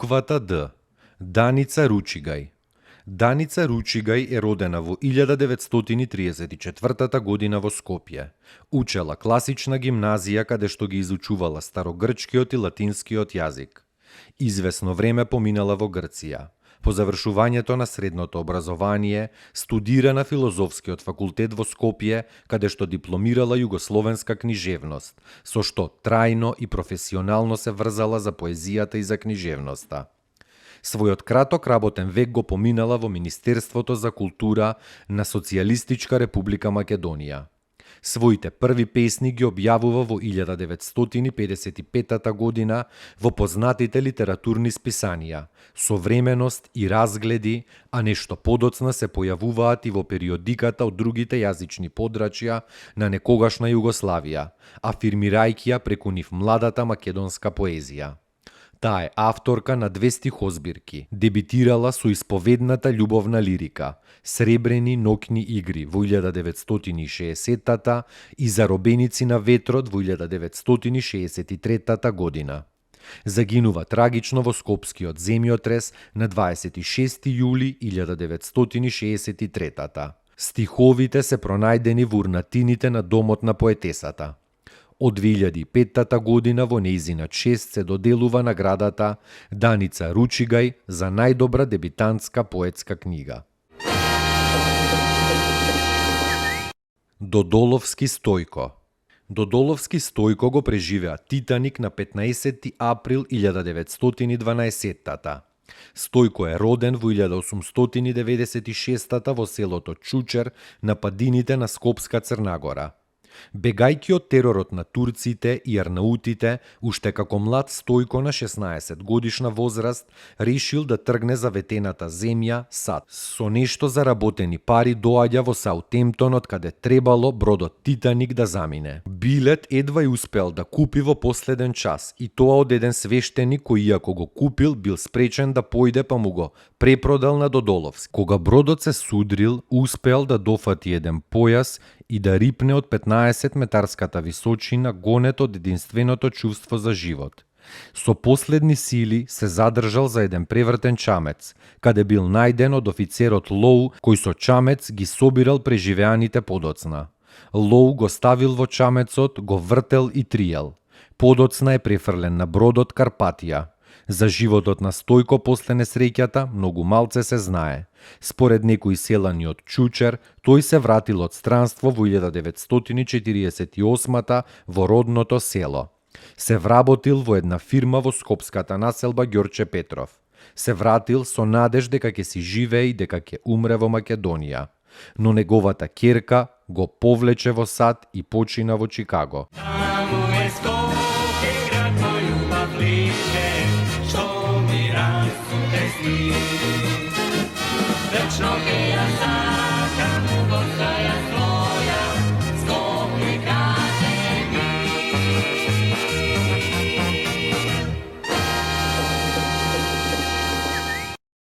буквата Д. Даница Ручигај. Даница Ручигај е родена во 1934 година во Скопје. Учела класична гимназија каде што ги изучувала старогрчкиот и латинскиот јазик. Извесно време поминала во Грција. По завршувањето на средното образование, студира на Филозофскиот факултет во Скопје, каде што дипломирала југословенска книжевност, со што трајно и професионално се врзала за поезијата и за книжевноста. Својот краток работен век го поминала во Министерството за култура на Социјалистичка република Македонија. Своите први песни ги објавува во 1955 година во познатите литературни списанија Современост и Разгледи, а нешто подоцна се појавуваат и во периодиката од другите јазични подрачја на некогашна Југославија, афирмирајќи ја преку нив младата македонска поезија. Таа е авторка на 2 стихозбирки. Дебитирала со исповедната љубовна лирика Сребрени ноќни игри во 1960-та и Заробеници на ветрот во 1963 година. Загинува трагично во Скопскиот земјотрес на 26 јули 1963. Стиховите се пронајдени во урнатините на Домот на поетесата. Од 2005 година во нејзина чест се доделува наградата Даница Ручигај за најдобра дебитантска поетска книга. Додоловски Стојко. Додоловски Стојко го преживеа Титаник на 15 април 1912 Стојко е роден во 1896 во селото Чучер на падините на Скопска Црнагора. Бегајќи од теророт на турците и арнаутите, уште како млад Стојко на 16 годишна возраст решил да тргне за ветената земја САД. Со нешто заработени пари доаѓа во Саутемптон, од каде требало бродот Титаник да замине. Билет едва и успел да купи во последен час, и тоа од еден свештеник кој, иако го купил, бил спречен да појде, па му го препродал на Додоловски. Кога бродот се судрил, успел да дофати еден појас и да рипне од 15-метарската височина, гонет од единственото чувство за живот. Со последни сили се задржал за еден превртен чамец, каде бил најден од офицерот Лоу, кој со чамец ги собирал преживеаните подоцна. Лоу го ставил во чамецот, го вртел и триел. Подоцна е префрлен на бродот Карпатија. За животот на Стојко после несреќата многу малце се знае. Според некои селани од Чучер, тој се вратил од странство во 1948 во родното село. Се вработил во една фирма во скопската населба Ѓорче Петров. Се вратил со надеж дека ќе си живее и дека ќе умре во Македонија. Но неговата ќерка го повлече во САД и почина во Чикаго. Večno